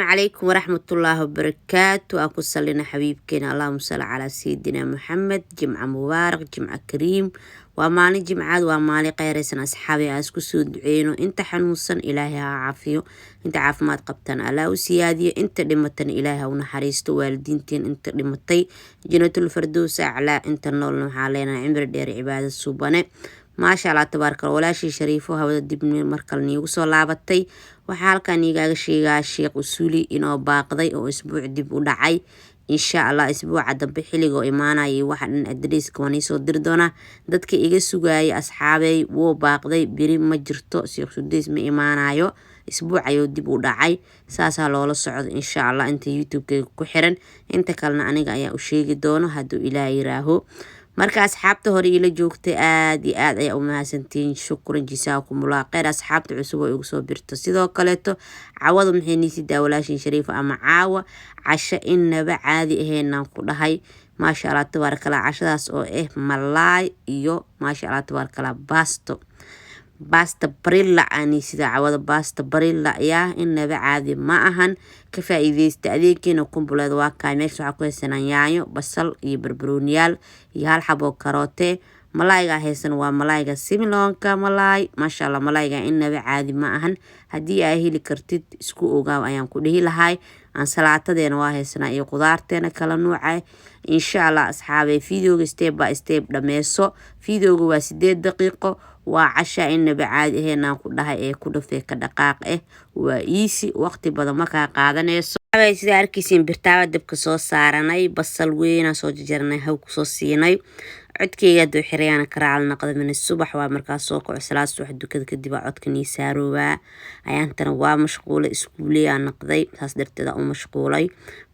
Calaykum waraxmatullaahi wabarakaatu. Aan ku salina xabiibkeena, allahuma salli calaa sayidina Maxamed. Jimca mubaarak, jimca kariim. Waa maalin jimcaad, waa maalin kheyraysan. Asxaabi, aan isku soo duceyno. Inta xanuunsan Ilaahay ha caafiyo, inta caafimaad qabtana Allah u siyaadiyo, inta dhimatana Ilaahay ha u naxariisto, waalidiinteen inta dhimatay Jannatul Fardows aclaa. Inta noolna waxaa leenahay cimri dheer, cibaado suubane. Maasha Allah, tabaarkala. Walaashii Shariifo hawada dib markale niigu soo laabatay. Waxaa halkan igaaga sheegaa Sheekh Usuuli inoo baaqday oo isbuuc dib u dhacay. Insha Allah isbuuca dambe xilliga oo imaanaya waxa dhan adreyska waan iisoo diri doonaa. Dadka iga sugaayay, asxaabey, wuu baaqday. Beri ma jirto, Sheekh Sudeys ma imaanayo, isbuuc ayuu dib u dhacay. Saasaa loola socdo insha Allah. Inta YouTube-kayga ku xiran, inta kalena aniga ayaa u sheegi doono hadduu Ilaah yiraaho. Marka asxaabta hore iila joogtay, aada iyo aad ayaa u mahadsantihiin. Shukran, jisaakumullah kheyr. Asxaabta cusub oo igu soo birto sidoo kaleeto, cawada maxay niisidaa walaashin Shariifa ama caawa casho inaba caadi ahaynaan ku dhahay. Maasha Allah, tabaarakallah. Cashadaas oo ah malaay iyo, maasha Allah, tabaarakallah, basto, basta barilla anisida. Cawada basta barilla ayaa inaba caadi ma ahan. Ka faa-iideysta. Adeegkeena kumbuleed waa kaay. Meesha waxaa ku haysanaa yaanyo, basal iyo barbarooniyaal iyo hal xabo karoote. Malaayga haysan waa malaayga similoonka, malaay, maasha Allah. Malaayga inaba caadi ma ahan. Haddii aa heli kartid, isku ogaaw ayaan ku dhihi lahay. Ansalaatadeena waa haysanaa iyo qudaarteena kala nuuca. Insha Allah, asxaabey, videoga step by step dhameyso. Videoga waa 8 daqiiqo. Waa casha inaba caadi ahaynaan ku dhahay ee ku dhafee ka dhaqaaq ah. Waa easy, waqti badan makaa qaadanayso. Sidaa arkeysiin, birtaaba dabka soo saaranay, basal weynaa soo jarjarnay, haw kusoo siinay. Codkeyga haduu xirayaana karacal naqda. Mina subax waa markaas soo kaco, salaad subax dukada kadib aa codka nii saaroobaa. Ayaantana waa mashquulay, iskuuleyaa naqday, saas darteed u mashquulay.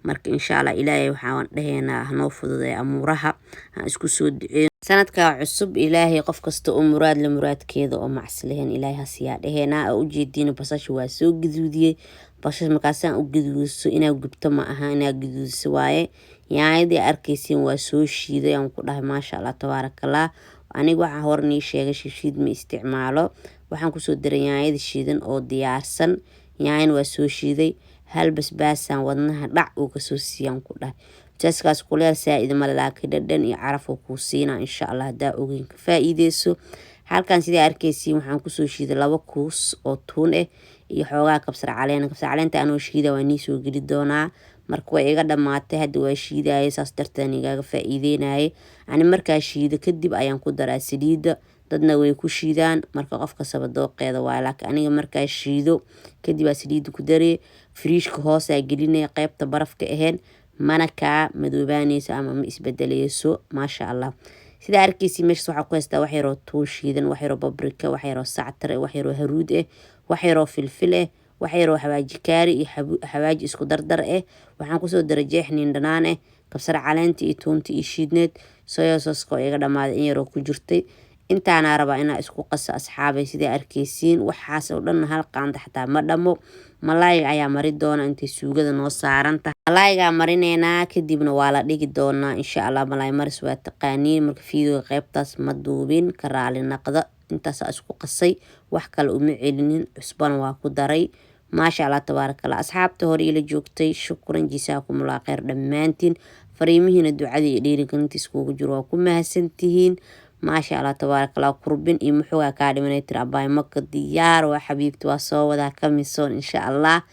Marka insha Allah Ilaahay waxaan dhahaynaa hanoo fududeeya amuuraha. Aan isku soo duceyn sanadka cusub. Ilaahay qof kasta oo muraad la muraadkeeda oo macsi lahayn Ilaahay hasiyaa dhahaynaa. Aa ujeediin, basasha waa soo gaduudiyey. Basasha markaasaan u gaduudiso, inaa gubto ma aha, inaa gaduudiso waaye. Yaanyadii arkaysiin waa soo shiiday aan ku dhahay. Maasha Allah, tabaarakallah. Aniga waxaa hore nii sheegay, shiishiid ma isticmaalo. Waxaan kusoo daray yaanyada shiidan oo diyaarsan. Yaanyana waa soo shiiday. Hal basbaasaan wadnaha dhac uu kasoo siiyaan ku dhahay. Basbaaskaas kuleel saa-id male, laakiin dhadhan iyo caraf uu kuu siinaa insha Allah. Haddaa ogeyn, ka faa-iideyso. Halkan sidaa arkaysiin, waxaan kusoo shiiday 2 kuus oo tuun ah iyo xoogaa kabsar caleen. Kabsar caleenta anoo shiida waa nii soo geli doonaa. Marka way iga dhamaatay, hadda waa shiidayay, saas darteed igaaga faa-iideynayay. Ani markaa shiido kadib ayaan ku daraa saliidda. Dadna way ku shiidaan, marka qof kastaba dooqeeda waay, laakiin aniga markaa shiido kadib aa saliidda ku daree. Firiishka hoosaa gelinaya, qeybta barafka ahayn. Mana kaa madoobaaneyso ama ma isbedeleyso. Maasha Allah, sidaa arkeysi, meeshaas waxaa ku haystaa wax yaroo tuun shiidan, wax yaroo paprika, wax yaroo sactar, wax yaroo haruud ah, wax yaroo filfil ah, wax yaroo xawaaji kaari iyo xawaaji isku dardar ah. Waxaan kusoo daray jeex niin dhanaan ah, kabsar caleenta iyo tuunta iyo shiidneed, soya sauce-ka oo iga dhamaaday in yaroo ku jirtay. Intaanaa rabaa inaa isku qaso, asxaabay. Sidaa arkeysiin, waxaas oo dhan hal qaanda xataa ma dhamo. Malaayga ayaa mari doona intay suugada noo saaran tahay. Malaaygaa marineynaa, kadibna waa la dhigi doonaa insha Allah. Malaay maris waa taqaaniin. Marka videoga qeybtaas ma duubin, ka raali naqda. Intaasaa isku qasay, wax kale uma celinin. Cusbana waa ku daray. Maasha Allah, tabaarakallah. Asxaabta hore ila joogtay, shukran, jisaakumullah kheyr dhammaantiin. Fariimihiina ducada iyo dhiirigelinta iskugu jiro waa ku mahadsantihiin. Maasha Allah, tabaarakallah. Kurbin iyo muxugaa kaa dhimanay tiri abaay Maka. Diyaar waa xabiibti, waa soo wadaa kamisoon insha Allah,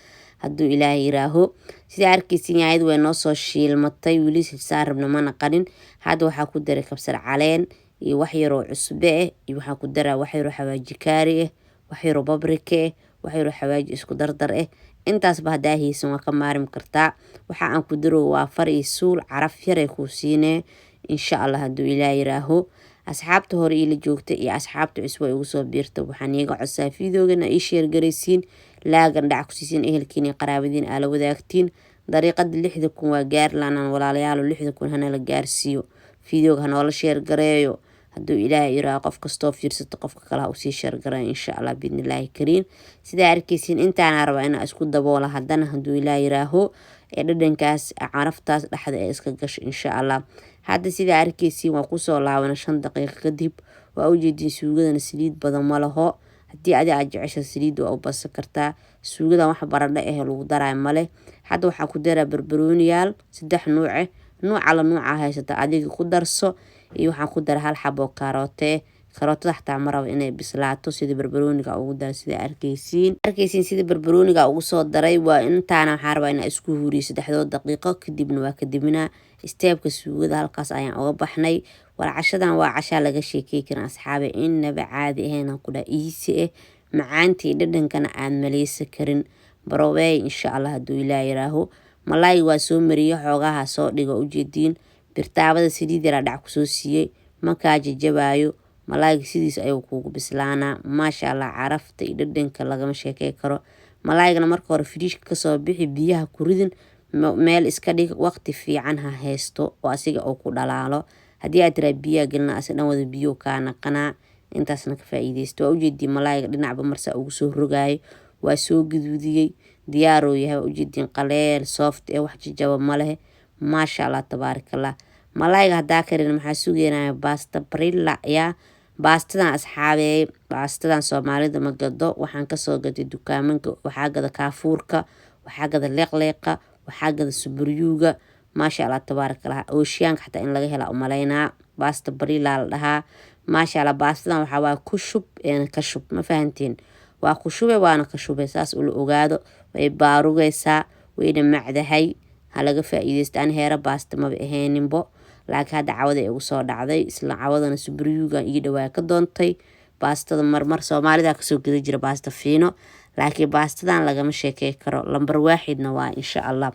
hadduu Ilaahay yiraaho. Sidaa arkeysin, yaayadu way noo soo shiilmatay, weli saa rabna mana qanin. Hadda waxaa ku daray kabsar caleen iyo wax yaroo cusbe ah, iyo waxaa ku daraa wax yaroo xawaaji kaari ah, wax yaroo paprika ah, wax yaroo xawaaji isku dardar ah. Intaasba haddaa haysan, waa ka maarmi kartaa. Waxa aan ku daro waa far iyo suul, caraf yaray kuu siinee insha Allah, hadduu Ilaah yiraaho. Asxaabta hore iila joogta iyo asxaabta cusub ay ugu soo biirta, waxaan iiga codsaa videogana ii share garaysiin, like-gan dhac ku siisiin, ehelkiin iyo qaraabadiin aa la wadaagtiin. Dariiqada 6000 waa gaar laanaan, walaalayaalo. 60,000 hanala gaarsiiyo. Videoga hanoola share gareeyo hadduu Ilaahay yiraaho. Qof kastoo fiirsato, qofka kale ha usii share gareeyo insha Allah, biidnillaahi kariim. Sidaa arkeysiin, intaana rabaa inaa isku daboola haddana, hadduu Ilaah yiraaho, ee dhadhankaas, caraftaas dhexda ee iska gasho insha Allah. Hadda sidaa arkeysiin, waa kusoo laabana 5 daqiiqo kadib. Waa ujeediin, suugadana saliid badan ma laho. Haddii adi aad jecesha saliidda waa u badsan kartaa. Suugadan wax baradho ah lagu darayo male. Hadda waxaa ku daraa barbarooniyaal 3 nuuce, nuuca la nuuca haysata adiga ku darso. Iyo waxaan ku daray 1 xabo kaaroote. Karootada xataa ma rabo inay bislaato, sida barbarooniga ugu daray. Sida arkaysiin sida barbarooniga ugu soo daray. Waa intaana waxaan rabaa inaan isku huuriyo 3 daqiiqo, kadibna waa kadibna steebka suugada halkaas ayaan uga baxnay. War cashadan waa cashaa laga sheekey karin asxaabe, inaba caadi ahayn aan ku dhaha, easy macaantii dhadhankana aad maleysa karin. Baroweey insha Allah hadduu Ilaah yiraaho. Malaay waa soo mariyey, xoogaha soo dhigo ujeediin. Birtaabada saliid yaraa dhac kusoo siiyey, makaa jajabaayo. Malaayga sidiis ayuu kuugu bislaanaa, maasha Allah. Carafta iyo dhadhanka lagama sheekey karo. Malaaygana marka hore firiishka kasoo bixi, biyaha ku ridin, meel iska dhig, waqti fiican ha haysto oo asiga uu ku dhalaalo. Haddii aad tiraa biyaha gelina, asi dhan wada biyo kaa naqanaa. Intaasna ka faa'iideysto. Waa ujeediin malaayga dhinacba marsaa ugu soo rogaayo, waa soo gaduudiyey, diyaaruu yahay. Waa ujeediin qaleel soft ee wax jajaba ma leh, maasha Allah tabaarakallah. Malaayga haddaa karin maxaa sugeynaya? Baasta barilla yaa baastadan asxaabeey. Baastadan Soomaalida ma gado, waxaan kasoo gaday dukaamanka. Waxaa gada Kaafuurka, waxaa gada Leeqleeqa, waxaa gada Suburyuuga, maasha Allah tabaarakallah. Ooshiyaanka xataa in laga hela umaleynaa. Baasta barilla la dhahaa, maasha Allah. Baastadan waxaa waa ku shub eena ka shub, ma fahantiin? Waa ku shube waana ka shube, saas ula ogaado. Way baarugaysaa, wayna macdahay, ha laga faa'iideysta. Ani heera baasta maba ahayninbo, laakiin hadda cawada igu soo dhacday. Isla cawadana Suburyuuga ii dhawaa ka doontay baastada. Marmar Soomaalida kasoo geda jira baasta fiino, laakiin baastadan lagama sheekey karo, lambar waaxidna waa insha Allah.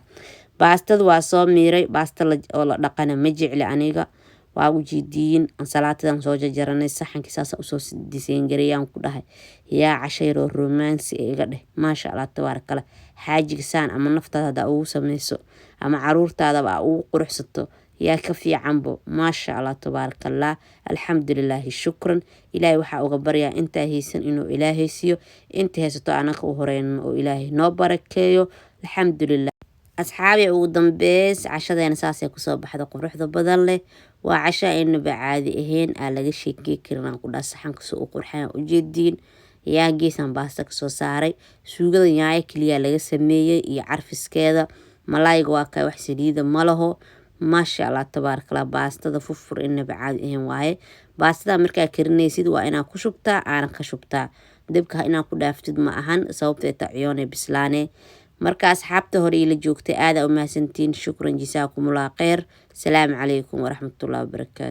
Baastada waa soo miiray. Baasta oo la dhaqana ma jecli aniga. Waa ujeediin ansalaatadan soo jarjaranay, saxankii saasa usoo diseengareeyaan ku dhahay. Yaa cashayroo romansi iga dheh, maasha Allah tabaarakala. Xaajiga saan ama naftaada haddaa ugu sameyso ama caruurtaadaba aa ugu quruxsato, yaa ka fiicanbo, maasha Allah tabaarakallah. Alxamdulilaahi, shukran. Ilaahay waxaa uga baryaa intaa haysan inuu Ilaahay siiyo, inta haysato anaka u horeynan oo Ilaahay noo barakeeyo. Alxamdulilah asxaabi. Ugu dambeys cashadeena saasay kusoo baxda quruxda badan leh. Waa casho aynaba caadi ahayn, aa laga sheekey karin aan ku dhaha. Saxanka soo u qurxan ujeediin. Yaa geesaan baasta kasoo saaray. Suugada yaayo keliya laga sameeyey iyo carfiskeeda. Malaayga waa kaa, wax saliida ma laho, maasha Allah tabaarakallah. Baastada furfur inaba caadi ahayn waaye. Baastada markaa karinaysid waa inaa ku shubtaa aana ka shubtaa dabka, inaa ku dhaaftid ma ahan, sababta taa ciyoone bislaane. Marka asxaabta hore ila joogtay aada u mahadsantiin. Shukran, jasaakumullah kheyr. Salaamu calaykum waraxmatullahi wabarakaatu.